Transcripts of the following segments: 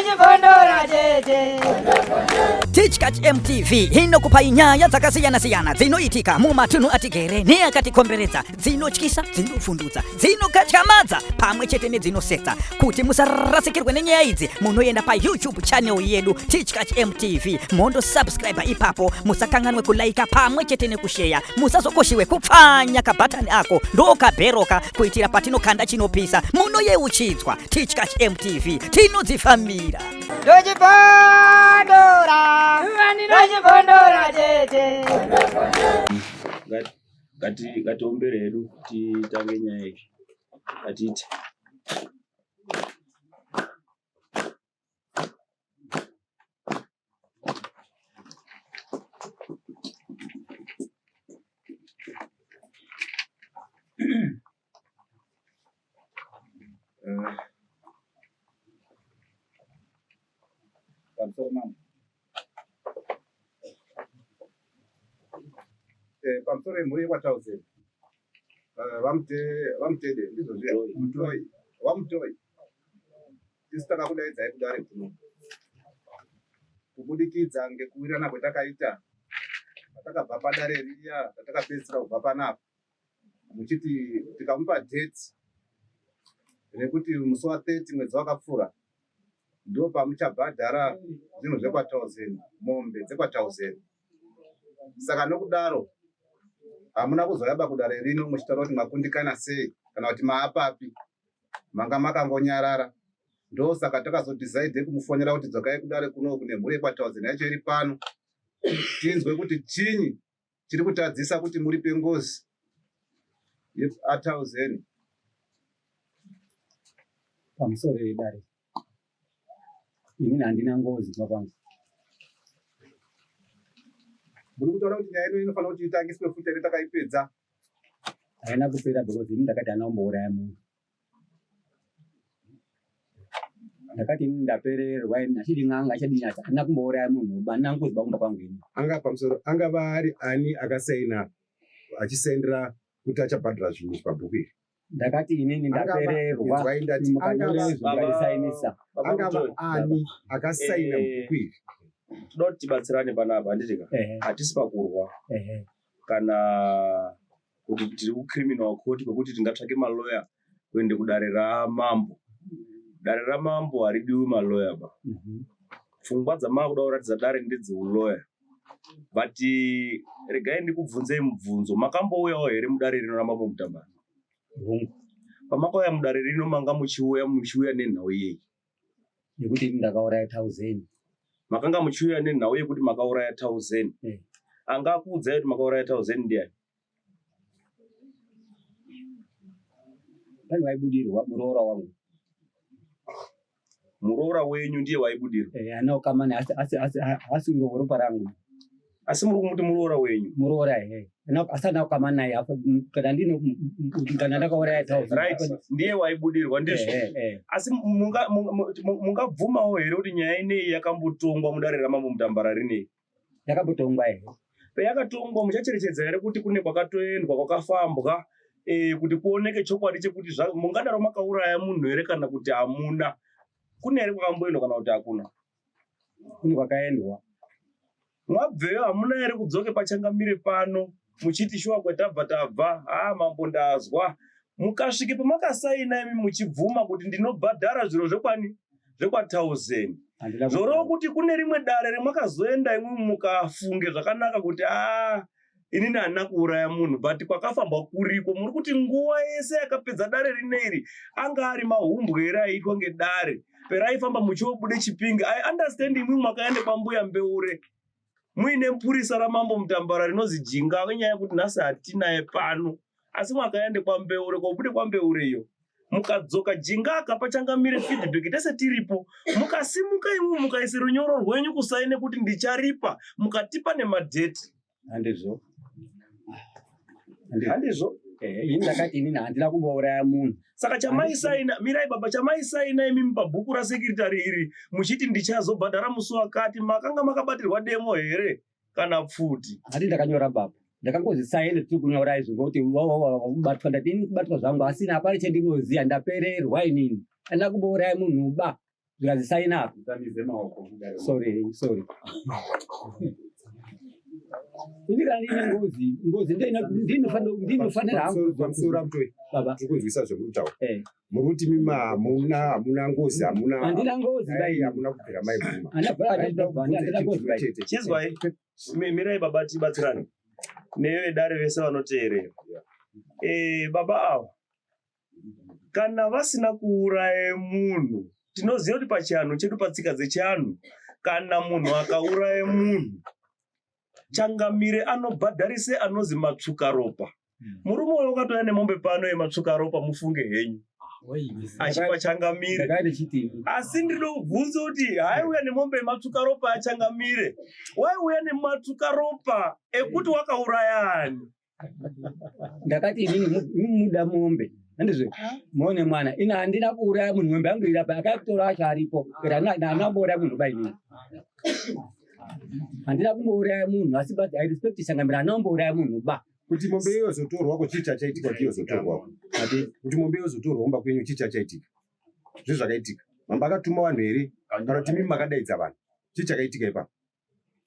Ndochibondora chete. Tichkach MTV inokupai nyaya dzakasiyana-siyana dzinoitika mumatunhu atigere neakatikomberedza, dzinotyisa, dzinovhundutsa, dzinokatyamadza pamwe chete nedzinosetsa. Kuti musarasikirwe nenyaya idzi, munoenda paYouTube channel yedu Tichkach MTV mondosubscribe ipapo. Musakanganwe kulaika pamwe chete nekusheya. Musazokoshiwe kupfanya kabhatani ako ndokabheroka kuitira patinokanda chinopisa munoyeuchidzwa. Tichkach MTV tinodzifambira. Ndochibondora. Ndochibondora chete. Ngatiombere hedu titange nyaya iyi. Ngatiite. Pamusoro mambo. Pamusoro yemhuri yekwaTauzen. VaMutede ndizvo zviya? Mutoi. VaMutoi. Isu takakudaidzai kudare kuno kubudikidza ngekuwirirana kwetakaita patakabva padare riya ratakapedzisira kubva panapa muchiti tikamupa date rekuti musi wa 30 mwedzi wakapfuura ndo pamuchabhadhara zvinhu zvekwa1000, mombe dzekwa1000. Saka nokudaro hamuna kuzoyaba kudare rino muchitaura kuti makundikana sei kana kuti maapapi, manga makangonyarara. Ndosaka takazodecide kumufonera kuti dzokai kudare kunoku nemhuri yekwa1000 yacho iri pano tinzwe kuti chinyi chiri kutadzisa kuti muripe ngozi ye1000. Pamusoro yedare, inini handina ngozi kumba kwangu. Muri kutaura kuti nyaya ino inofanira kuti itangiswe futi here? Takaipedza. Haina kupera because ini ndakati handina kumbouraya munhu. Ndakati ini ndapererwa, ini achidi n'anga, achidi nyasa, handina kumbouraya munhu, handina ngozi kumba kwangu ini. Anga pamusoro angava ari ani akasaina achisendera kuti achabhadhara zvinhu izvi pabhuku iri? Ndakati inini ndapererwa, Inzwai ndati, mukanyora izvo ndikarisainisa. Baba Angava Mutoi, ani akasaina mubhuku iri? Toda kuti tibatsirane panapa, handiti ka? Ehe. Hatisi pakurwa Ehe. kana kuti tiri kucriminal court kwekuti tingatsvake maloya kuende kudare ramambo. Dare ramambo haridiwi maloya ba. Pfungwa dzamakuda kuratidza dare ndedzeuloya. But regai ndikubvunzei mubvunzo. Makambouyawo here mudare rino ramambo Mutambara? Hongu. Pamakauya mudare rino manga muchiuya nenhau yei? Yekuti ini ndakauraya 1000. Makanga muchiuya nenhau yekuti makauraya 1000. Anga akuudzai kuti makauraya 1000 ndiani? Pane vaibudirwa, muroora wangu. Muroora wenyu ndiye waibudirwa? Ana ukamani, asi uro ropa rangu. Asi muri kumuti muroora wenyu? Muroora, ehe. Asi ana ukamani naye, apo, kana ndino, kana ndakauraya 1000. Right, ndiye waibudirwa ndizvo. Asi mungabvumawo here kuti nyaya ineyi yakambotongwa mudare ramambo Mutambara rinei? Yakambotongwa here? Payakatongwa muchacherechedza here kuti kune kwakatoendwa kwakafambwa kuti kuoneke chokwadi chekuti mungadaro makauraya munhu here kana kuti hamuna? Kune here kwakamboendwa kana kuti hakuna? Kune kwakaendwa. Mwabveyo hamuna here kudzoke pachangamire pano muchiti shuwa kwetabva tabva, ha mambo ndazwa. Mukasvike pamakasaina imi muchibvuma kuti ndinobhadhara zviro zvekwani zvekwa1000. Handina Zvoreva kuti kune rimwe dare remwakazoenda imwimwi mukafunge zvakanaka kuti inini handina kuuraya munhu, but kwakafambwa kuriko. Muri kuti nguva yese yakapedza dare rineiri anga ari mahumbwe here aiitwa ngedare peraifamba muchiobude Chipinge? I understand imwimwi makaenda kwambuya Mbeure muine mupurisa ramambo Mutambara rinozi Jinga, nenyaya yekuti nhasi hatinaye pano, asi mwakaenda kwaMbeure kobude kwaMbeure iyo mukadzoka Jinga akapa changamire feedback tese tiripo, mukasimuka imwe mukaise runyoro rwenyu kusaine kuti ndicharipa, mukatipa nemadheti. Handizvo. Handizvo. Ini ndakati inini handina kumbouraya munhu. Saka chamaisaina, mirai baba, chamaisaina imimi pabhuku rasekretary iri muchiti ndichazobhadhara musi wakati, makanga makabatirwa demo here kana pfuti? Handi ndakanyora baba. Ndakangozisaina tiri kunyora izvo ngokuti wakubatwa, ndati ini kubatwa zvangu, asi hapana chandinoziva, ndapererwa inini. Handina kumbouraya munhu ba. Zvikanzi saina apa. Sorry, sorry. Ini kana ndine ngozi, ngozi ndinofanira hangu. Pamusoro amutoi. Baba. Tiri kunzwisa zvemuri kutaura. Eh. Muri kuti mimi hamuna hamuna ngozi hamuna. Handina ngozi dai. Hamuna kubvira maibvuma. Handina ngozi dai. Chizwai. Mirai baba tibatsirane. Nevedare vese vanoteerera. Eh baba ava kana vasina kuuraya munhu tinoziva kuti pachianhu chedu patsika dzechianhu kana munhu akauraya munhu changamire anobhadharise anozi matsvukaropa murume uyo wakatouya nemombe pano yematsvukaropa mufunge henyu achipa changamire asi ndinoda kubvunza kuti haiuya nemombe yematsvukaropa achangamire waiuya nematsvukaropa ekuti wakauraya ani Ndakati inini muda mombe handizvo muone mwana ini handina kuuraya munhu mombe yangu irapa akatora acho aripo but handina kumbouraya munhu ba inini handina kumbouraya munhu asi but I respect changamire handina kumbouraya munhu ba. Kuti mombe iyozotorwa ko chii chachaitika kuti iyozotorwa kuti mombe iyozotorwa kumba kwenyu chii chachaitika zvi zvakaitika mambo akatuma vanhu here kana kuti mimi makadaidza vanhu chii chakaitika ipapo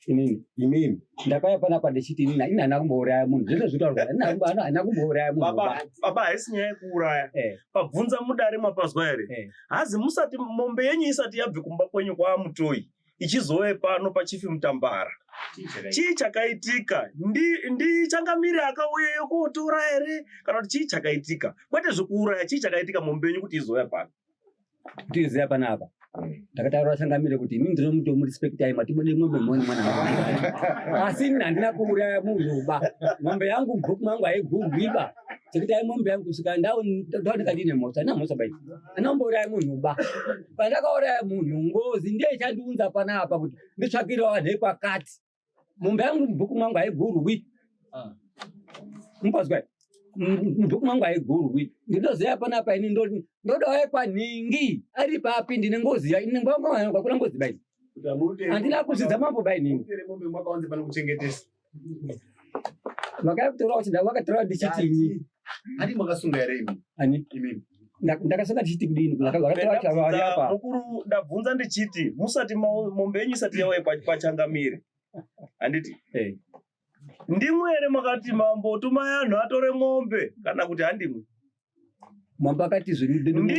Inini imimi ndakauya panapa ndichiti inini ini handina kumbouraya munhu zvese zvitaurwa handina kumbouraya munhu baba baba haisi nyaya yekuuraya Eh. pabvunza mudare mapazwa here Eh. hazi musati mombe yenyu isati yabve kumba kwenyu kwaamutoi ichizove pano pachifi mutambara chii chakaitika ndichangamire akauyeyo kotora here kana kuti chii chakaitika kwete zvekuuraya chii chakaitika mombe yenyu kuti izouya pano kuti izoya panapa ndakataura changamire kuti inini ndinomutomurespektai matibude mombe muone mwana wangu asi inini handina kuuraya munhu ba mombe yangu mubhuku mangu haigurwi ba chekuti mombe yangu kusvika ndaoneka ndine mhosva handina mhosva bai handina kumbouraya munhu ba pandakauraya munhu ngozi ndiye ichandiunza panapa kuti nditsvakirewo vanhu vekwakati mombe yangu mubhuku mangu haigurwi mupazwa mubhuku mangu haigurwi ndinoziva panapa ini ndodawo kwanhingi ari papi ndine ngozi kwakuna ngozi bai handina kuzvidza mambo bai nini mombe makawanze pano kuchengetesa vakatora kuti vakatora ndichitini hadi makasunga here imi ani imimi ndakasunga ndichiti kudini vakatora chavari apa mukuru ndabvunza ndichiti musati mombe yenyu isati yauya pachangamire handiti Eh. ndimwe here makati mambo tumai anhu atore mombe kana kuti handimwe mambo akati ndimwi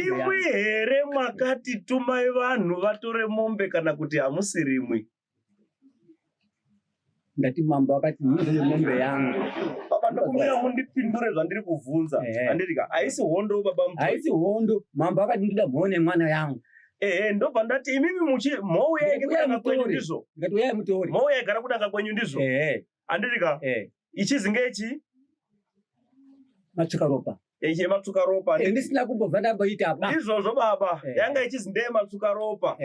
here makati tumai vanhu vatore mombe kana kuti hamusirimwi ndati mambo akati ndine mombe yangu baba ndokumbira mundipindure zvandiri kubvunza handiti ka haisi hondo baba mutoi haisi hondo mambo akati ndida mhone mwana yangu ehe ndobva ndati imimi muchi mhou yaige kudanga kwenyu ndizvo ndikati uyai mutore mhou yaigara kudanga kwenyu ndizvo ehe handiti ka ichizi ngechi matsvuka ropa ichi matsvuka ropa ndisina kumbobva ndamboita ba ndizvozvo baba yanga ichizi ndeye matsvuka ropa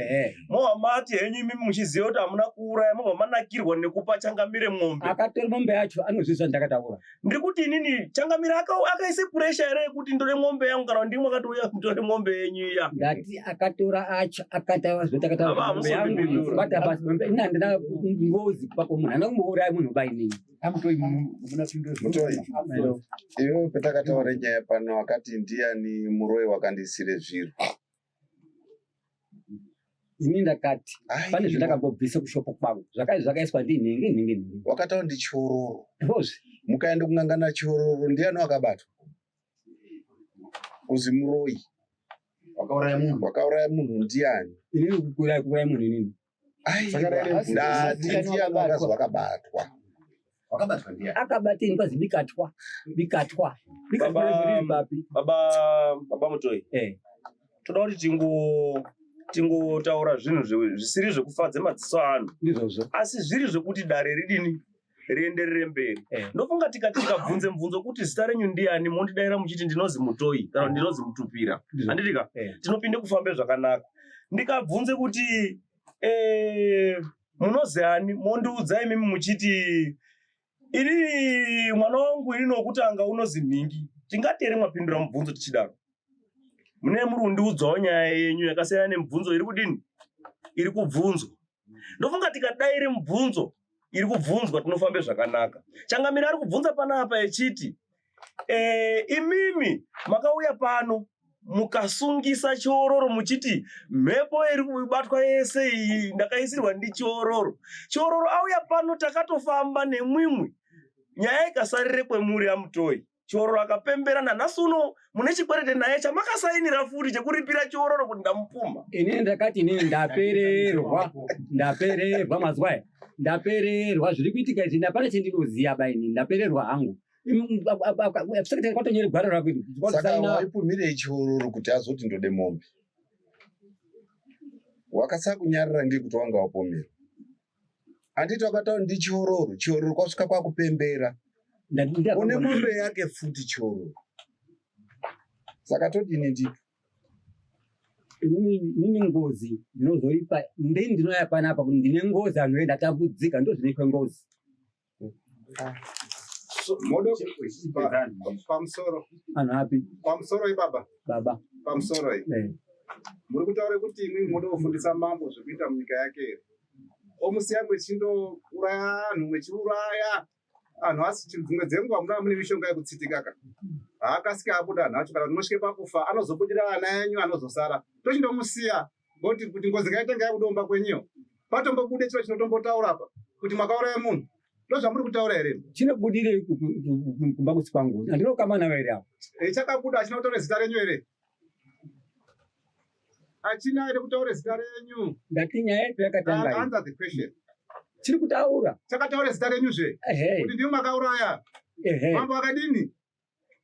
mobva mati henyu imimi muchiziva kuti hamuna kuuraya mobva manakirwa nekupa changamire mombe akatora mombe yacho anozvizva ndakataura ndiri kuti inini changamire akaise puresha here yekuti ndore mombe yangu kana ndimwe akati uya mutore mombe yenyu iya ndati akatora acho akataura zvotakataura Baba, mombe yangu hamusondipindura. bata pasi mombe ini handina ngozi kupa kwomunhu handina kumbouraya munhu ba inini Mutoi, iwe patakataura nyaya pano akati ndiani muroi wakandisire zviro ini ndakati pane zvandakambobvisa kushopo kwangu zvakai zvakaiswa ndinhingi nhingi nhingi wakataura ndichiororo ndozve mukaenda kungangana chiororo ndiani wakabatwa kuzi muroi wakauraya munhu wakauraya munhu ndiani inini kuuraya kuuraya munhu inini Aiwa, ndati ndiani wakazi wakabatwa wakabatwa ndiani akabata ini kwazi bikatwa bikatwa bikatwa Baba- riri papi baba baba mutoi eh toda kuti tingotaura zvinhu zvisiri zvekufadza madziso anhu ndizvozvo asi zviri zvekuti dare ridini rienderere mberi Eh. ndofunga tikati tikabvunze mubvunzo kuti zita renyu ndiani mondidaira muchiti ndinozi mutoi kana kuti ndinozi mutupira Ndizvo. handiti ka Eh. tinopinde kufambe zvakanaka ndikabvunze kuti eh, munozi ani mondiudza imimi muchiti inini mwana wangu inini wokutanga unozi nhingi tingati here mwapindura mubvunzo tichidaro mune muri kundiudzawo nyaya yenyu yakasiyana nemibvunzo iri kudini iri kubvunzwa ndofunga tikadaire mubvunzo iri kubvunzwa tinofambe zvakanaka changamire ari kubvunza panapa echiti e, imimi makauya pano Mukasungisa Chiororo muchiti mhepo iri kubatwa yese iyi ndakaisirwa ndiChiororo. Chiororo auya pano takatofamba nemwimwi, nyaya ikasarire kwemuri amutoi. Chiororo akapembera nanhasi uno mune chikwerete naye chamakasainira futi chekuripira Chiororo kuti ndamupumha. Inini ndakati inini ndapererwa, ndapererwa mazuva aya, ndapererwa zviri kuitika izvi, ndapana chendinoziva ba inini, ndapererwa hangu. Sekretary kwatonyore gwaro rako iri. Saka waipumirei Chiororo kuti azoti ndode mombe? Wakasakunyarara ngekuti wanga wapomerwa. Handiti wakataura ndiChiororo, Chiororo kwasvika kwakupembera. Une mombe yake futi Chiororo. Saka todini ndipo? Inini ngozi ndinozoipa ndini ndinouya panapa kuti ndine ngozi anhu enda tambudzika ndozvinoitwa ngozi. Pamusoro. Anhu api? Pamusoro ibaba. Baba. Pamusoro iyi. Muri kutaura kuti imwi munoda kufundisa mambo zvekuita munyika yake here? Omusiya mwechindouraya anhu mwechiuraya anhu asi dzimwe dzenguva munova mune mishonga yekutsitika ka. Haakasike abuda anhu acho kana kuti mosvike pakufa anozobudira ana enyu anozosara. Tochindomusiya ngoti kuti ngozi ngaitenge yakudomba kwenyiyo. Patombobude chiro chinotombotaura apa kuti makauraya munhu. Ndozvamuri kutaura here? Chinobudirei kumba kusi kwangu? Handinokama nawo here apo? Chakabuda hachina kutaura zita renyu here? Hachina here kutaura zita renyu? Ndati nyaya yedu yakatanga iyi. Answer the question. Chiri kutaura. Chakataura zita renyu zve? Kuti ndimi makauraya. Mambo akadini?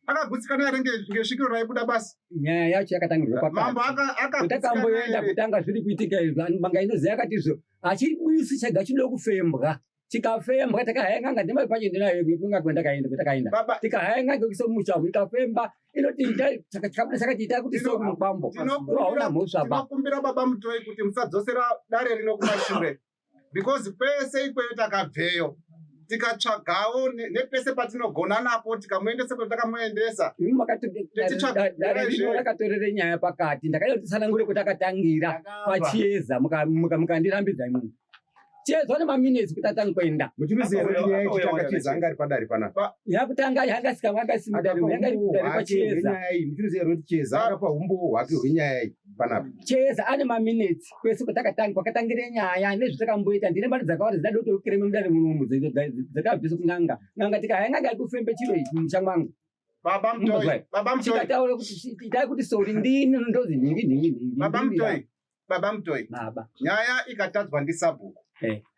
Akagutsikana here ngesvikiro raibuda basi? Nyaya yacho yakatangirwa pakati. Mambo akagutsikana Takamboenda here? kutanga zviri kuitika izvi, manga inoziva yakati izvo hachibudisi chega chinoda kufembwa. Chikafembwa takahaya n'anga ndima pacho ndinayo kunga kwendakaenda kwetakaenda. Tikahaya n'anga kuisa mumusha umu ikafemba inoti itai chakabuda chakati itai kuti so mukwambo. Hauna mhosva ba. Tinokumbira baba Mutoi kuti musadzosera dare rino kumashure because kwese ikweyo takabveyo tikatsvagawo nepese patinogona napo tikamuendesa kwatakamuendesa. Imi makati dare rino rakatorere nyaya pakati, ndakaida kuti tsanangure kwatakatangira pachieza mukandirambidza imimi. Chieza nemaminitsi kuti atange kuenda. Muchiruziva here kuti nyaya yekutanga Chieza anga ari padare panapa? Yakutanga yanga isika yanga isi mudare yanga iri kudare pachieza. Hwake hwenyaya iyi. Muchiruziva here kuti Chieza akapa humbowo hwake hwenyaya iyi panapa? Chieza ane maminitsi kwese kwatakatanga kwakatangire nyaya nezvatakamboita. Ndine mari dzakawanda dzidada kuti ukireme mudare munomu dzakabviswa kun'anga. N'anga tikahaya n'anga iri kufembe chiro ichi mumusha mwangu. Baba Mutoi, Baba Mutoi. Tikataura kuti itai kuti sori ndini ndozi nhingi nhingi nhingi. Baba Mutoi, Baba Mutoi. Baba. Nyaya ikatadzwa ndisabhuku.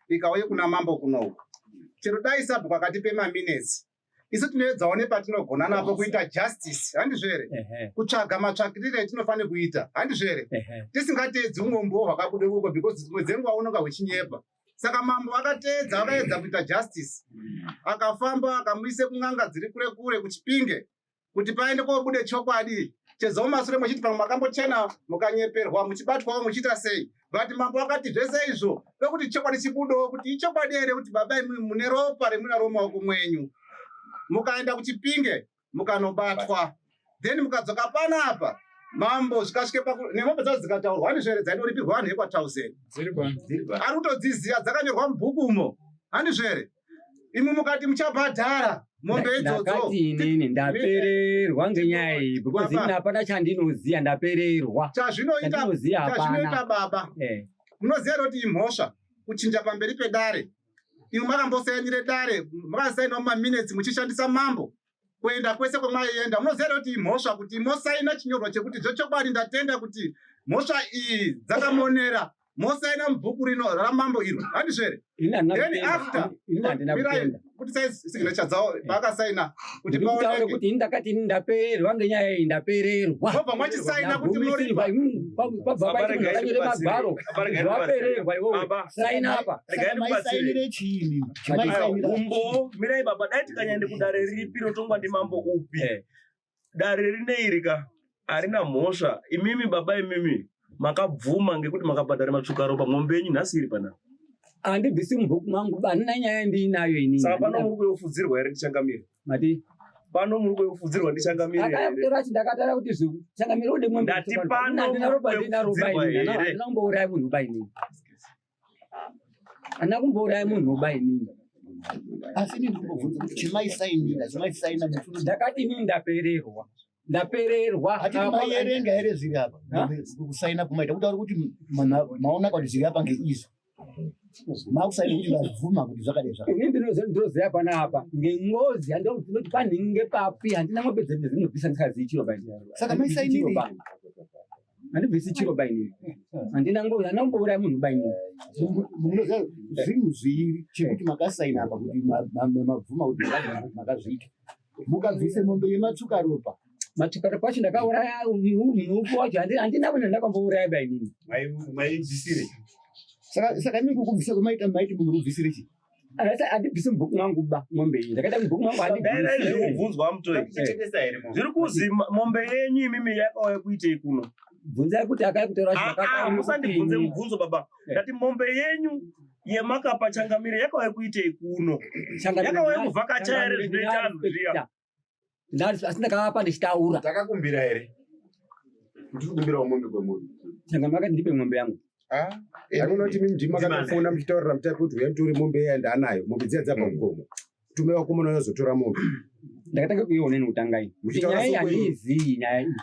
Ikauye kuna mambo kunoku. Chero dai sabhuku akatipe maminitsi. Isu tinoedzawo nepatinogona napo kuita justice, handizvo here? Kutsvaga matsvakirire etinofanira kuita, handizvo here? Tisingateedzi umwe umbowo hwakabuda uko because dzimwe dzenguva unonga hwechinyepa. Saka mambo akateedza akaedza kuita justice. Akafamba akamuise kun'anga dziri kure kure kuChipinge kuti paende kobude chokwadi. Chezo mumasure muchiti pamwe makambochena mukanyeperwa muchibatwawo muchiita sei. But mambo akati zvese izvo ndokuti chokwadi chibudewo kuti ichokwadi here kuti baba imwi mune ropa remunaro mumaoko mwenyu. Mukaenda kuChipinge mukanobatwa. Then mukadzoka panapa mambo zvikasvike paku nemombe dzacho dzikataurwa handizvo here dzaidoripirwa vanhu vekwa 1000. Ari kutodziziva dzakanyorwa mubhuku umo. Handizvo here? Imwi mukati muchabhadhara mombe idzodzo. Ndakati inini ndapererwa ngenyaya iyi because inini hapana chandinoziva, ndapererwa. Chandinoziva hapana. Chazvinoita baba. Munoziva here kuti imhosva kuchinja pamberi pedare? Imwi makambosainire dare, makasainwa mumaminitsi muchishandisa mambo kuenda kwese kwamaienda. Munoziva here kuti imhosva kuti mosaina chinyorwa chekuti zvechokwadi ndatenda kuti mhosva iyi dzakamonera, mosaina mubhuku rino ramambo iro, handizvo here? Then after mirai kuti sai signature dzavo paakasaina kuti Ndikutaura paoneke. kuti ini ndakati ini ndapererwa ngenyaya iyi, ndapererwa. Mobva mwachisaina kuti Ndagumisirwa, munoripa. imwi pabva paiti munhu akanyore magwaro, zvapererwa iwowe. Saina apa. Maisainire chiini? Umbowo mirai baba, dai tikanyaende kudare ripi rotongwa ndimambo upi? Dare rineiri ka harina mhosva. Imimi baba imimi makabvuma ngekuti makabhadhara matsvuka ropa, mombe yenyu nhasi iri panapa. Handibvisi mubhuku mangu, handina nyaya ndiinayo inini. Saka pano muri kuyofudzirwa here ndichangamire? Mati? Pano muri kuyofudzirwa ndichangamire here? Akatora chi ndakataura kuti changamire ude mombe. Ndati pano Handina ropa, muri handina ropa kuyofudzirwa inini. here? Handina kumbouraya munhu ba inini. Handina kumbouraya munhu ba inini. Asi inini ndikumbobvunza kuti chimaisainira, chimaisaina muchuru. Ndakati inini ndapererwa. Ndapererwa. Hatiti maierenga here zviri apa? Kusaina kumaita kutaura kuti maona kuti zviri apa ngeizvi. Makusaina kuti vabvuma kuti zvakadai zvakadai. Ini ndinoziva pana apa ngengozi handinoti panhinge papi handina mombe dzinobvisa ndisikazivi chiro ba. Saka maisainirei? Handibvisi chiro ba inini. Handina ngozi, handina kumbouraya munhu ba inini. Munoziva zvinhu zviviri chekuti makasaina apa kuti mabvuma kuti makazviita. Mukabvise mombe yematsvuka ropa. Matsvuka ropa acho ndakauraya munhu wacho handina munhu ndakambouraya ba inini. Maibvisire. Saka imi kukubvisa kwamaita maiti munhu kubvisire chii? Handibvisi mubhuku mwangu ba mombe iyi. Ndakaita mubhuku mwangu Dai zviri handibvisi. kubvunzwa Mutoi. Zviri kuzi mombe yenyu imimi yakauya kuitei kuno? Bvunzai kuti akauya kutora Ah, musandibvunze mubvunzo baba. Ndati mombe yenyu yemakapa changamire yakauya kuitei kuno? Yakauya kuvhakacha here zvinoita anhu zviya? Asi ndakavapa ndichitaura. Takakumbira here? Kuti tikumbirawo mombe kwemuri. Changamire akati ndipe mombe yangu. Ndinoona kuti mimi ndimi makatofona muchitaurira mutapi kuti uyai mutore mombe iya ndaanayo. Mombe dziya dzabva kugomo. Tume vakomana vazotora mombe. Ndakatanga kuiona ini kutanga iyi. Muchitaura Nyaya iyi sokwenyu. handiizii nyaya iyi.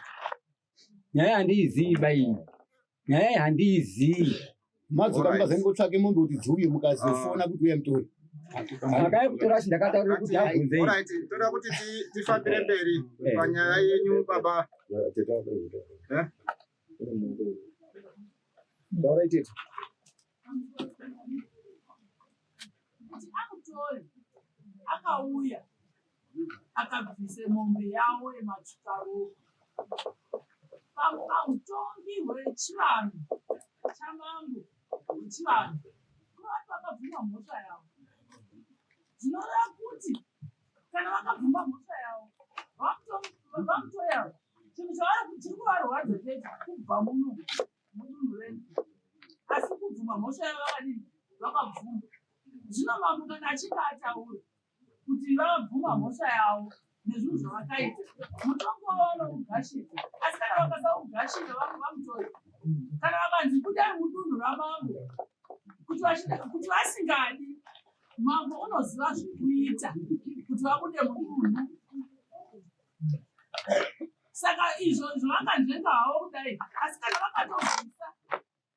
Nyaya handiizii ba iyi. Nyaya iyi handiizii. Madzoka mukazoenda kotsvake mombe kuti dziuye mukazofona kuti uya mutore. Akauya kutora acho ndakataurira kuti abvunzei. Alright, toda kuti tifambire mberi panyaya yenyu baba. Eh? Taura tete. Kuti amutore akauya akabvise mombe yavo yematsvukaropa. Pautongi hwechivanhu chamambo hwechivanhu kunoti vakabvuma mhosva yavo. Zvinoreva kuti kana vakabvuma mhosva yavo vamutori ava chinhu chiri kuvarwadza chete kubva muno mudunhu redu. Asi kubvuma mhosva yavo vakadini? Vakabvuma. Zvino mambo kana achinge ataura kuti vabvuma mhosva yavo nezvinhu zvavakaita, mutongo wavo vanougashira. Asi kana vakasaugashira vamutori. Kana vakanzi budai mudunhu ramambo kuti vasingadi, mambo unoziva zvekuita kuti vabude mudunhu. Saka izvo zvavakanzvenga havo kudai, asi kana vakatobvisa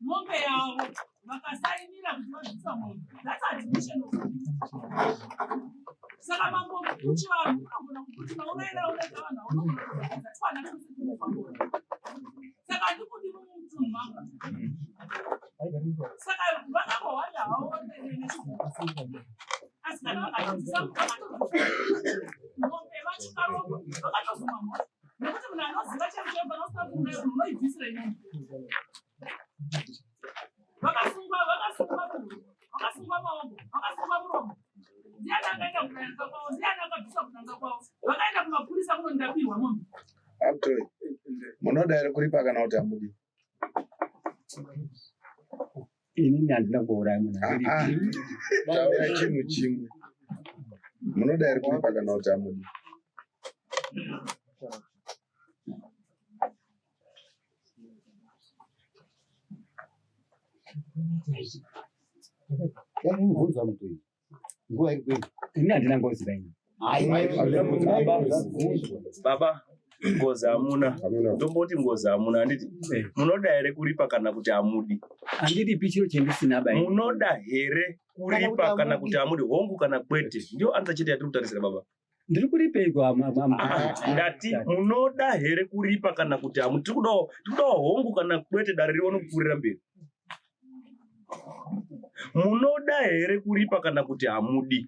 mombe yavo vakasainira kuti vabvisa mombe, that's admission of guilt. Saka mambo kuchivanhu unogona kuti maurayira unoita vanhu aunogona kuzoedza twana twese tunofamba. Saka handikudi mumutunhu mangu. Saka vakangohwanda havo nechigumbu. Asi kana vakatobvisa mombe vatsvukaropa vakatobvuma mhosva. Nekuti munhu anoziva chero chero kana usina kuuraya munhu unoibvisira imomo. Vakasungwa, vakasungwa munhu, vakasungwa maoko, vakasungwa muromo. Ndiani akaenda kunanga kwavo? Ndiani akabvisa kunanga kwavo? Vakaenda kumapurisa kunondapirwa mombe. Amtoi, munoda here kuripa kana kuti hamudi? Inini handina kuuraya munhu. Taura chinhu chimwe. Munoda here kuripa kana kuti hamudi? Dai mubvunzo waMutoi. Nguva iri kuenda. Ini handina ngozi ba ini. Baba, ngozi hamuna. Ndomboti ngozi hamuna handiti. Munoda here kuripa kana kuti hamudi? Handiripi chiro chendisina ba ini. Munoda here kuripa kana kuti hamudi? Hongu kana kwete. Ndiyo answer chete yatiri kutarisira baba. Ndiri kuripeiko Ndati munoda here kuripa kana kuti hamudi? Tiri kudawo hongu kana kwete dare rione kupfuurira mberi. Munoda here kuripa kana kuti hamudi?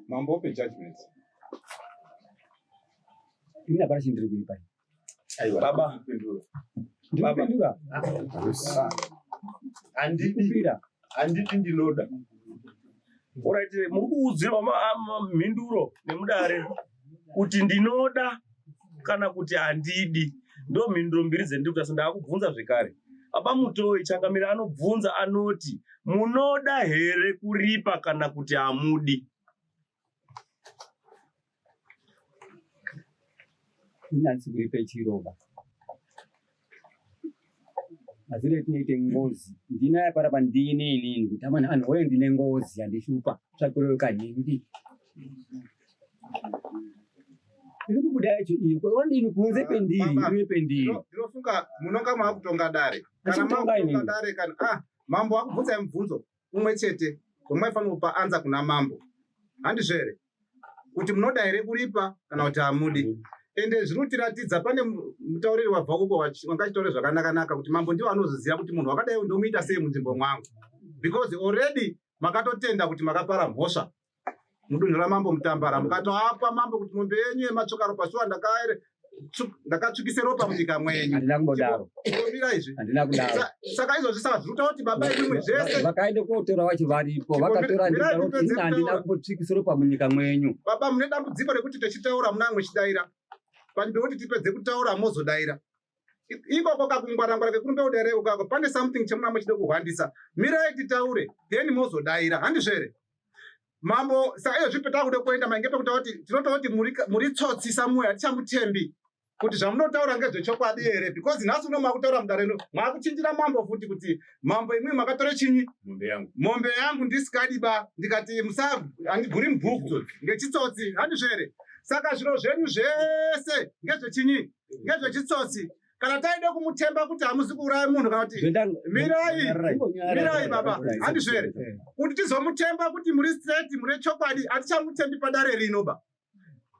Mambo ope judgment. Ini hapana chindiri kuripa. Aiwa. Baba. Ndiri kupindura. Handidi. Handidi ndinoda. Alright, muri kuudzirwa mhinduro nemudare kuti ndinoda kana kuti handidi. Ndo mhinduro mbiri dzendiri kuita so ndakubvunza zvekare. Baba Mutoi Changamire anobvunza anoti munoda here kuripa kana kuti hamudi? Ini handisi kuripe chiro ba. Mazire tinoite ngozi. Ndinaye parapa ndini inini kuti amana anhu woye ndine ngozi yandishupa. Tsvakireyo kanhingi. Iri kubuda yacho iyi wandini kunze pendiri iri pendiri. Ndinofunga munonga maakutonga dare. Kana Achikutonga maakutonga inini. dare kana ah mambo akubvunzai mubvunzo umwe chete wamaifanira kupa anza kuna mambo. Handizvo here? Kuti munoda here kuripa kana kuti hamudi. Ende zviri kutiratidza pane mutauriri wabva uko wanga achitaura zvakanaka-naka kuti mambo ndiwo anozoziva kuti munhu wakadai ndomuita sei munzvimbo mwangu. Because already makatotenda kuti makapara mhosva mudunhu ramambo Mutambara, mukatoapa mambo kuti mombe yenyu yematsvuka ropa shuwa ndakatsvukise ropa munyika mwenyu. Handina kumbodaro. Chikomira izvi. Handina kudaro. Saka izvozvi saka zviri kutaura kuti baba imwimwi zvese Vakaenda kotora vacho varipo, vakatora Mirai ndikaro tipedze ini handina kutaura. kumbotsvikisa ropa munyika mwenyu. Baba mune dambudziko rekuti techitaura muna mwechidaira panzvimbo yekuti tipedze kutaura mozodaira. Ikoko kakungwarangwara kekurumbe kudaira ikako pane something chemuna muchida kuhwandisa. Mirai titaure then mozodaira. Handizvo here? Mambo saka izvozvi petakuda kuenda mainge pekutaura kuti tinotaura kuti muri tsotsi samuya hatichamutembi kuti zvamunotaura ngezvechokwadi here, because nhasi uno makutaura mudare ino makuchinjira mambo futi kuti mambo imwi makatore chinyi mombe yangu, mombe yangu ndisikadi ba ndikati musa handiguri mubhuku ngechitsotsi. Handizvo here? Saka zviro zvenyu zvese ngezvechinyi, ngezvechitsotsi. Kana taide kumutemba kuti hamuzi kuuraya munhu kana kuti mirai mirai baba, handizvo here? Kuti tizomutemba kuti muri straight mune chokwadi, hatichamutembi padare rino ba.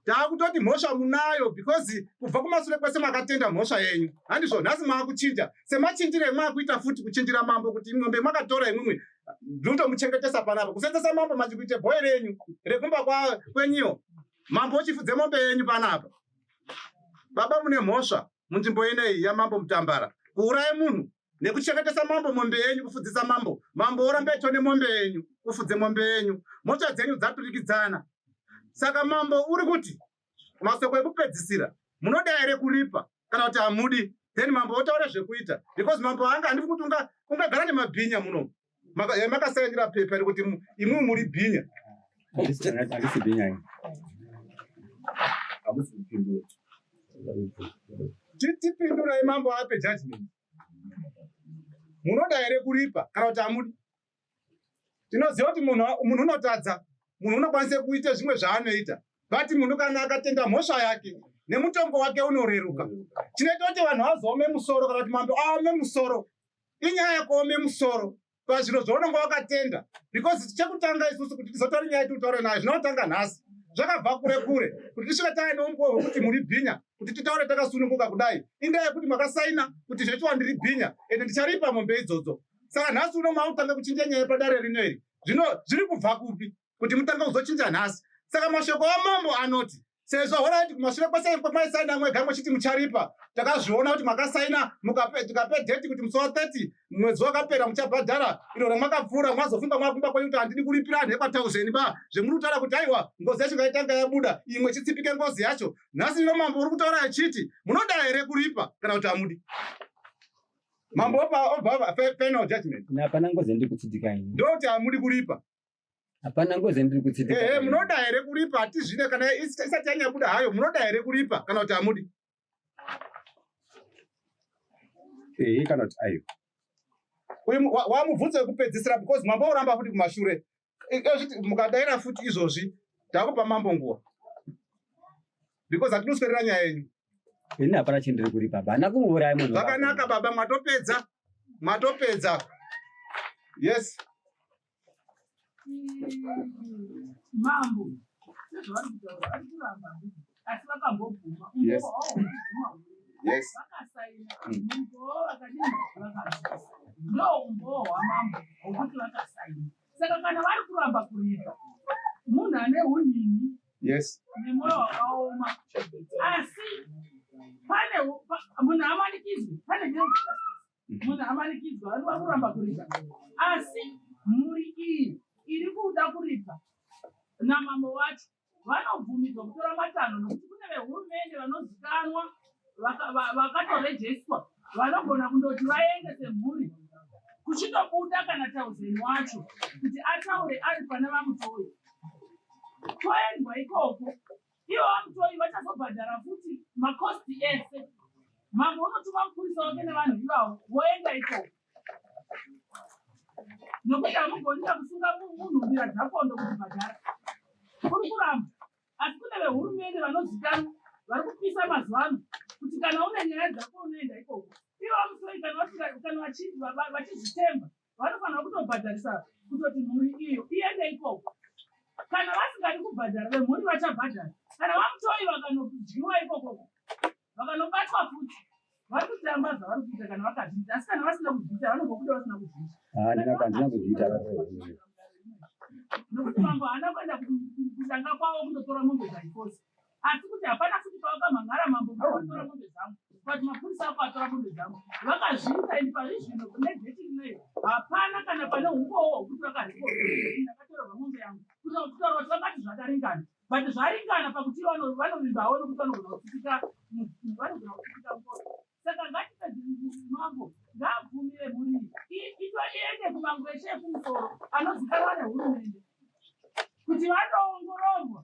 Taakutoti mhosva munayo because kubva kumasure kwese makatenda mhosva yenyu. Handizvo? Nhasi maakuchinja semachinjiro emaakuita futi kuchinjira mambo kuti mombe makatora imwimwi ndinotomuchengetesa panapa, kusenzesa mambo manje kuite bhoi renyu rekumba kwenyiyo. Mambo ochifudze mombe yenyu panapa. Baba mune mhosva munzvimbo ineyi yamambo Mutambara, kuuraya munhu nekuchengetesa mambo mombe yenyu, kufudzisa mambo, mambo oramba echone mombe yenyu, kufudze mombe yenyu. Mhosva dzenyu dzaturikidzana. Saka mambo uri kuti masoko ekupedzisira, munoda here kuripa kana kuti hamudi? Then mambo otaura zvekuita because mambo anga handifi kuti ungagara nemabhinya muno. Makasainira pepa rekuti imwi muri bhinya. Handisi bhinya ini. Hamusi kupindura. Tipindurai mambo ape judgment. Munoda here kuripa kana kuti hamudi? Tinoziva kuti munhu unotadza, munhu unokwanisa kuita zvimwe zvaanoita, but munhu kana akatenda mhosva yake nemutongo wake unoreruka. Chinoita kuti vanhu vazoome musoro kana kuti mambo aome musoro inyaya yekuome musoro pazviro zvaunonga wakatenda, because chekutanga isusu kuti tizotaura nyaya yetiri nayo zvinotanga nhasi zvakabva kure kure kuti tisvike taine umbowo hwekuti muri bhinya, kuti titaure takasununguka kudai, indaa yekuti makasaina kuti zvechiwa ndiri bhinya ende ndicharipa mombe idzodzo. Saka nhasi uno maakutanga kuchinja nyaya padare rino iri, zvino zviri kubva kupi kuti mutange kuzochinja nhasi? Saka mashoko amambo anoti sezvo horaiti kumashure kwese kwemaisaina mwega mwechiti mucharipa, takazviona kuti makasaina tikape date kuti musi wa30 mwedzi wakapera muchabhadhara iro ramakapfuura. Mwazofunga mwakumba kwenyu kuti handidi kuripira anhu ekwatauzeni ba, zvemuri kutaura kuti aiwa ngozi yacho ngaitanga yabuda imwe chitsipike ngozi yacho. Nhasi ino mambo uri kutaura achiti munoda here kuripa kana kuti hamudi? Mambo obva final judgment. Ini hapana ngozi yandiri kutsitika ini. Ndoti hamudi kuripa. Hapana ngozi yandiri kutsitika. Ehe, munoda here kuripa? Hatizvine kana isati yanyabuda hayo. Munoda here kuripa kana kuti hamudi? Ehe kana kuti aiwa. Uyu wamubvunzo wekupedzisira because mambo uramba futi kumashure. Izvozvi mukadaira futi izvozvi takupa mambo nguva because hatinoswerera nyaya yenyu. Ini hapana chendiri kuripa ba. Handina kumbouraya munhu. Zvakanaka baba, mwatopedza, mwatopedza. Yes. Mambo sezvavari kutaura vari kuramba, asi vakambobvuma umbowo hwavo hwekubvuma vakasaina umbowo, vakadini, vakabvisa, ndo umbowo hwamambo hwokuti vakasaina. Saka kana vari kuramba kuripa, munhu ane unini nemwoyo wakaoma, asi pane munhu amanikidzwe, pane justice, munhu amanikidzwa anoda kuramba kuripa, asi mhuri iyi iri kuda kuripa namambo wacho vanobvumidzwa kutora matanho, nokuti kune vehurumende vanozikanwa vakatorejestwa vanogona kundoti vaende semhuri kuchitobuda kana tauzeni wacho kuti ataure ari pana vaMutoyi, toendwa ikoko. Ivo vaMutoyi vachazobhadhara futi macosts ese. Mambo unotuma mupurisa wake nevanhu ivavo voenda ikoko, nokuti hamugonira kusunga munhu mbira dzakondo kuti bhadhara, uri kuramba, asi kune vehurumende vanozikanwa. vari kupisa mazuva ano kuti kana une nyaya dzako unoenda ikoko. Ivo vamusoi kana vasinga kana vachizvitemba vanofanira kutobhadharisa kutoti mhuri iyo iende ikoko. Kana vasingadi kubhadhara vemhuri vachabhadhara. Kana vamutoi vakanodyiwa ikokoko vakanobatwa futi vari kutamba zvavari kuita kana vakazviita asi kana vasina kuzviita vanongobuda vasina kuzviita. Handina kuzviita. Nokuti mambo haana kuenda kudanga kwavo kundotora mombe by force asi kuti hapana futi pavakamhan'ara mambo kuti vatora mombe dzangu but mapurisa ako atora mombe dzangu vakazviita and pari zvino nedheti rinoyo hapana kana pane umbowo hwekuti vakaripota ndakatorerwa mombe yangu kutaura kuti vakati zvakaringana but zvaringana pakuti vanovimbawo nokuti vanogona kutsipika vanogona kutsipika ngoro saka ngatipedze mambo ngaabvumire mhuri iyi ito iende kumangweshe ekumusoro anozikanwa nehurumende kuti vandoongororwa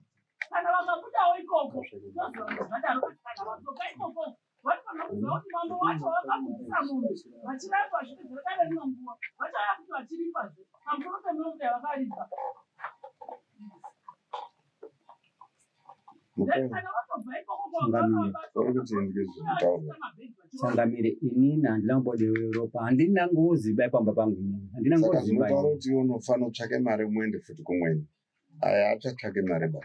kana vakabudawo ikoko toziva kuti zvadaro but kana vadzoka ikoko vanofanira kuziva kuti mambo wacho vakabudisa mombe vachirapa zvipedzera dare rino nguva vachauya kuti vachiripazve pamusoro pemombe yavakaripa Changamire, inini handina kumbodewe ropa, handina ngozi bai pamba pangu inini, handina Saka ngozi bai. zvinotaura kuti iwe unofanira kutsvake mari muende futi kumweni. Aya achatsvake mari ba.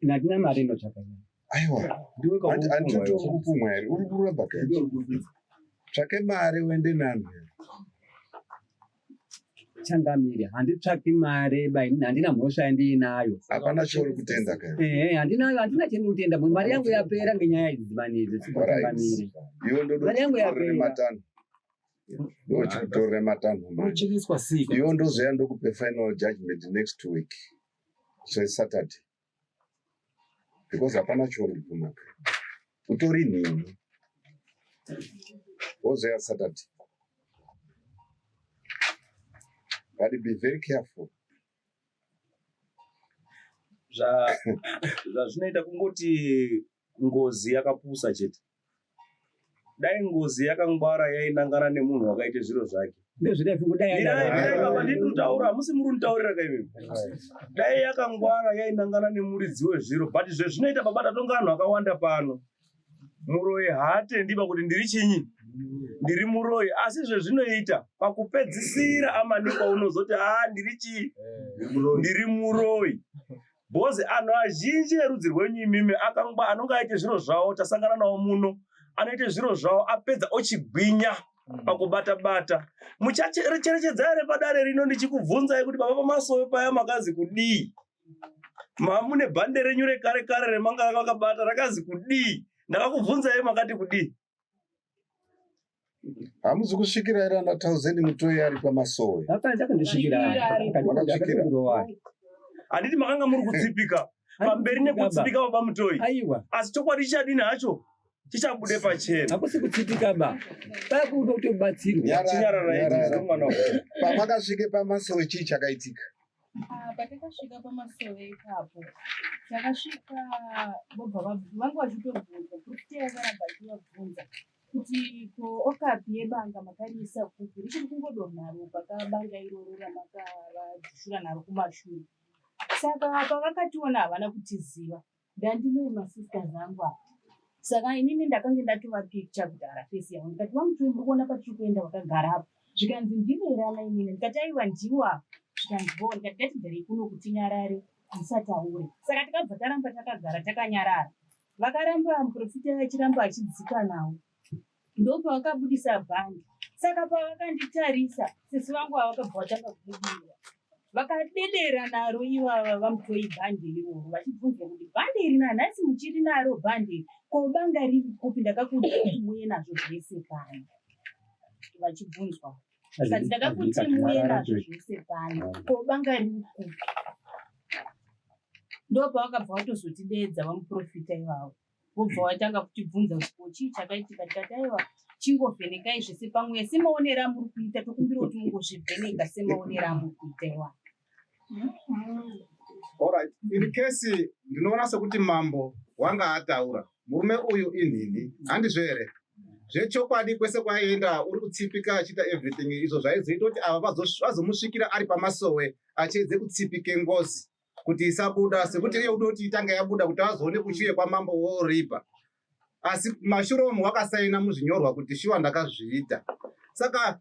Ini handina mari inotsvaka inini. Aiwa. Ndiwe Handiti kaupumwa uri kupumwa here? Uri kuramba kai? Tsvake mari uende neanhu. Changamire, handitsvaki mari ba inini, handina mhosva yandiinayo. Hapana chauri kutenda kai. Ehe, handina handina chendinotenda, mari yangu yapera ngenyaya idzi dzimani idzi, Alright. changamire. Iwe ndoda Mari yangu kuti yapera. matanho. Ndochikutorera matanho manje. Unocheneswa sei? Iwe ndozoya ndokupe final judgment next week. So it's Saturday. Because hapana chauri kupuma kai. Utori nhinhi. Wozoya Saturday. But be very careful. Zvazvinoita kungoti ngozi yakapusa chete. Dai ngozi yakangwara yainangana nemunhu wakaite zviro zvake. Ndozvidai Mirai, mirai baba, ndiri kutaura, hamusi muri kunditaurira ka imimi. Dai yakangwara yainangana nemuridzi wezviro, but zvezvinoita baba tatonga vanhu vakawanda pano. Muroyi haatendi ba kuti ndiri chinyi, ndiri muroyi, asi zvezvinoita pakupedzisira amanikwa unozoti haa ndiri chii, ndiri muroyi. Bhozi anhu azhinji erudzi rwenyu imimi akangwa anonga aite zviro zvawo tasangana nawo muno anoite zviro zvawo apedza ochigwinya pakubata bata. Muchacherechedza here padare rino ndichikubvunzai kuti baba pamasowe paya makazi kudii? Mamune bhande renyu rekare kare remanga makabata rakazi kudii? Ndakakubvunzai makati kudii? Hamuzi kusvikira here ana Thousand Mutoyi ari pamasowe? Akandisvikira. Makasvikira. Handiti makanga muri kutsipika pamberi nekutsipika baba Mutoyi. Aiwa. Asi chokwadi chichadini hacho chichabude pachena. Hakusi kutsipika ba. Pakuda kutobatsirwa. Chinyararai tizwe mwana wangu. Pamakasvike pamasowe chii chakaitika? Ah, patakasvika pamasowe ipapo takasvika vobva vanga vachitobvunza kuti vakaramba vachivabvunza kuti ko okapi yebanga makariisa kupi richiri kungodonha ropa kabanga iroro ramakavadhushura naro kumashure. Saka pavakationa havana kutiziva ndandine masisters angu apa. Saka inini ndakange ndatova picture kudhara face yavo ndikati vamutoi muri kuona patiri kuenda vakagara apo zvikanzi ndivo here ana inini ndikati aiwa ndiwo apa zvikanzi bo ndikati ngatigarei kuno kuti tinyarare musataure. Saka tikabva taramba takagara takanyarara. Vakaramba muprofita achiramba achidzika nawo ndopavakabudisa bhandi. Saka pavakanditarisa sisi vangu ava vakabva vatanga kubudira vakadedera naro ivava vamutoi bhandi iroro vachibvunza kuti bhandi iri nanhasi muchiri naro bhandi iri ko banga riri kupi ndakakuudza kuti muuye nazvo zvese pano vachibvunzwa zvikanzi ndakakuti muuye nazvo zvese pano ko banga riri kupi ndopavakabva vatozotidedza vamuprofita ivavo vobva vatanga kutibvunza kuti ko chii chakaitika tikati aiwa chingovhenekai zvese pamwe semaonero amuri kuita tokumbira kuti mungozvivheneka semaonero amuri kuita iwaya. Alright, in case ndinoona sekuti mambo wanga ataura murume uyu inhinhi handizvo here? Zvechokwadi kwese kwaaienda uri kutsipika achiita everything izvo zvaizoita kuti ava vazomusvikira ari pamasowe achiedze kutsipike ngozi kuti isabuda sekuti iye uda kuti itange yabuda kuti azoone kuchiuye kwamambo woripa. Asi mashure omu wakasaina muzvinyorwa kuti shuwa ndakazviita. Saka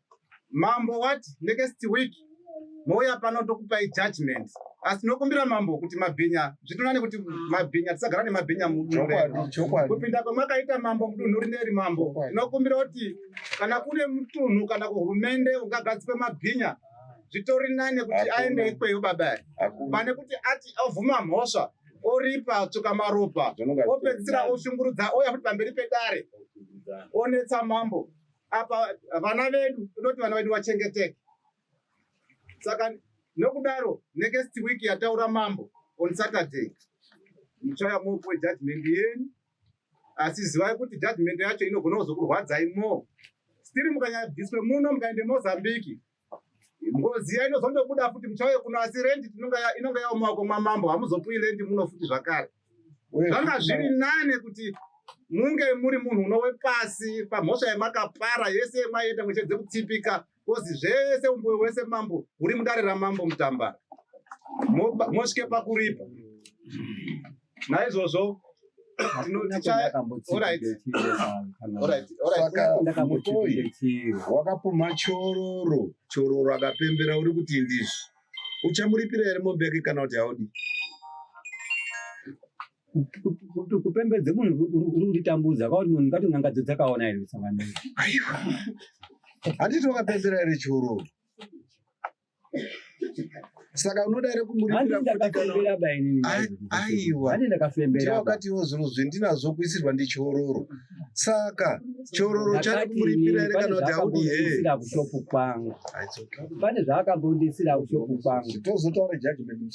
mambo wati next week mouya pano tokupai judgment. Asi tinokumbira mambo kuti mabhinya, zvitonani kuti mabhinya tisagara nemabhinya mudunhu. Kupinda kwamakaita mambo mudunhu rineri mambo, tinokumbira kuti kana kune mutunhu kana kuhurumende ungagadzikwe mabhinya, zvitori nane kuti aende ikweyo baba, pane kuti ati ovhuma mhosva oripa tsvuka maropa opedzisira oshungurudza ouya futi pamberi pedare onetsa mambo. Apa vana vedu todoti vana vedu vachengeteke. Saka nokudaro next week yataura mambo on Saturday muchauya mopuwe judgment yenyu, asi zivai kuti judgment yacho inogona kuzokurwadzai more. Stiri mukanyabviswe muno mukaende Mozambique, ngozi iya inozondobuda futi muchauye kuno, asi rendi inonga yamumaoko mwamambo, hamuzopuwi rendi muno futi zvakare. Zvanga zviri nane kuti munge muri munhu unowe pasi pamhosva yemakapara yese yemaienda mwechedze kutsipika, kozi zvese umbowe wese mambo uri mudare ramambo Mutambara, mosvike pakuripa. Naizvozvo Saka mutoi wakapumha Chororo, Chororo akapembera, uri kuti ndizvo uchamuripira here mombe yake kana kuti haudi? Kupembedze munhu uri kutitambudza kwakuti munhu ngati n'anga dzakaona here kusangana. Aiwa, handiti wakapembera here Chororo? Saka unoda here kumuripira futi kana? Aiwa, wakatiwo zviro zvendinazvo kuisirwa ndiChororo, saka Chororo chari kumuripira here kana kuti haudi? He kushopu kwangu pane zvaakambondisira kushopu kwangu. Tozotaura judgment.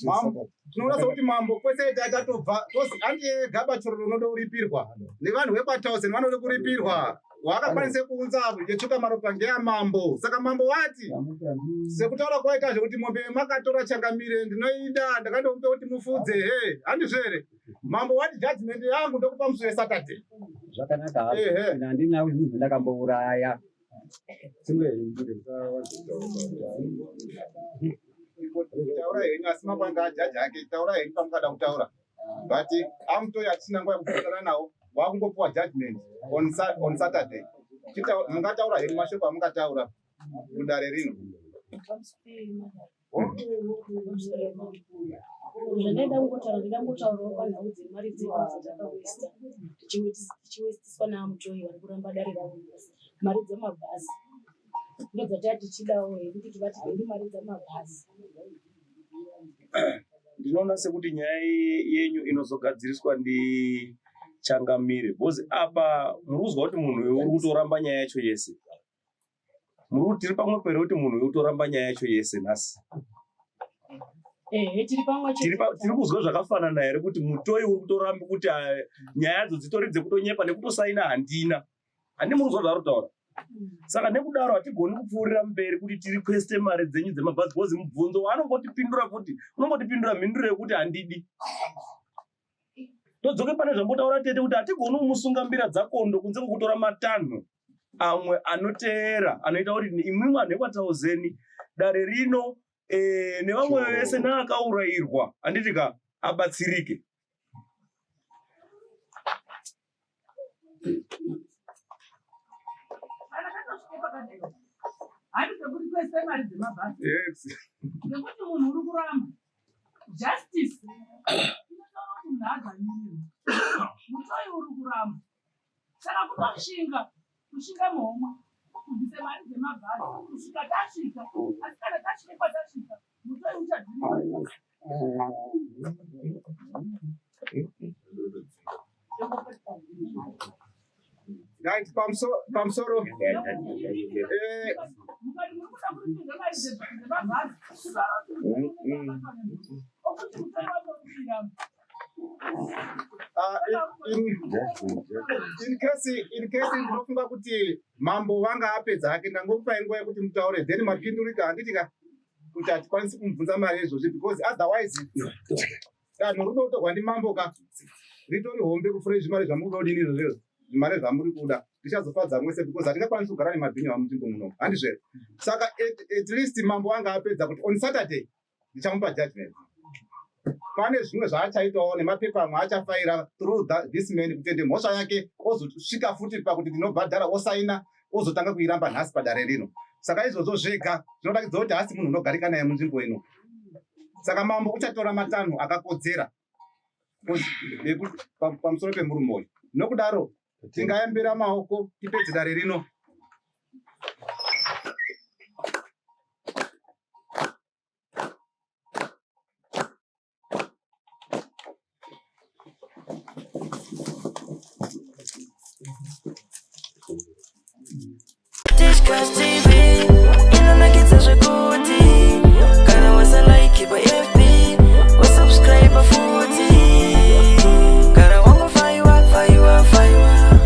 Tinoona sekuti mambo kwese tatobva tozi handiye gaba Chororo unoda kuripirwa nevanhu vekwaTausen vanoda kuripirwa, waakakwanise kuunza yetsvuka maropa ngeyamambo. Saka mambo wati sekutaura kwaita zvekuti mombe makatora changamire ndinoida ndakandomupe kuti mufudze, he handizvo here mambo? Wati judgment yangu ndokupa musi weSaturday. Zvakanaka hazvo, handina munhu ndakambouraya. Taura henyu, asi mambo anga ajaji ake. Taura henyu pamukada kutaura, but amutoi hatisina nguva yekupokana nawo, wakungopiwa judgment on Saturday. Mungataura henyu mashoko amungataura mudare rino. Zvandaida kungotaura, ndaida kungotaurawo panhau dzemari dzedu dzatakawesta tichiwestiswa naamutoi vari kuramba dare ravo. Mari dzemabhazi ndo dzataa tichidawo hedu kuti vati hedu mari dzemabhazi. Ndinoona sekuti nyaya yenyu inozogadziriswa ndichangamire, because apa muri kuzwa kuti munhu uyu uri kutoramba nyaya yacho yese. Muri kuti tiri pamwe pere kuti munhu uyu utoramba nyaya yacho yese nhasi? Ehe, tiri pamwe. Tiri kuzwa zvakafanana here kuti mutoi uri kutoramba kuti nyayadzo dzitori dzekutonyepa nekutosaina handina handi muri kuzwa zvaari kutaura? Saka nekudaro hatigoni kupfuurira mberi kuti tirikweste mari dzenyu dzemabhazi, because mubvunzo waanongotipindura futi unongotipindura mhinduro yekuti handidi. Todzoke pane zvambotaura tete kuti hatigoni kumusunga mbira dzakondo kunze kwekutora matanho amwe anoteera anoita kuti imwimwe vanhu vekwaTauzeni, dare rino nevamwe vese naakaurayirwa, handiti ka, abatsirike. Kana tatosvike pakadai, handi pekurikwesta mari dzemabhazi, nekuti munhu uri kuramba justice inotaura kuti munhu adzvanyirirwa, mutoi uri kuramba. Saka kutoshinga kushinga muhomwe kubvise mari dzemabhazi kusvika tasvika, asi kana tasvike kwatasvika mutoi uchadzirira. Right, pamusoro Mukati muri kuda kuripirwa mari dzemabhazi, kutaura kuti okuti mutoi wacho uri kuiramba. Ah, in case ndinofunga kuti mambo vanga apedza hake, ndangokupai nguva yekuti mutaure, then mapindurika, handiti ka, kuti hatikwanisi kumubvunza mari izvozvi, because otherwise danho runotorwa ndimambo ka ritori hombe kupfuura izvi mari zvamuri kuda kudini izvozvo. Zvimari zvamuri kuda ndichazofadza mwese, because hatingakwanisi kugara nemabhinyo amunzvimbo muno, handizvo here? Saka at least mambo anga apedza kuti on Saturday ndichamupa judgment. Pane zvimwe zvaachaitawo nemapepa amwe achafaira through this man kutende mhosva yake, ozosvika futi pakuti ndinobhadhara, osaina, ozotanga kuiramba nhasi padare rino. Saka izvozvo zvega zvinoratidza kuti haasi munhu unogarika naye munzvimbo ino. Saka mambo uchatora matanho akakodzera pamusoro pemurume uyu. Nokudaro tingaembera maoko tipedze dare rino.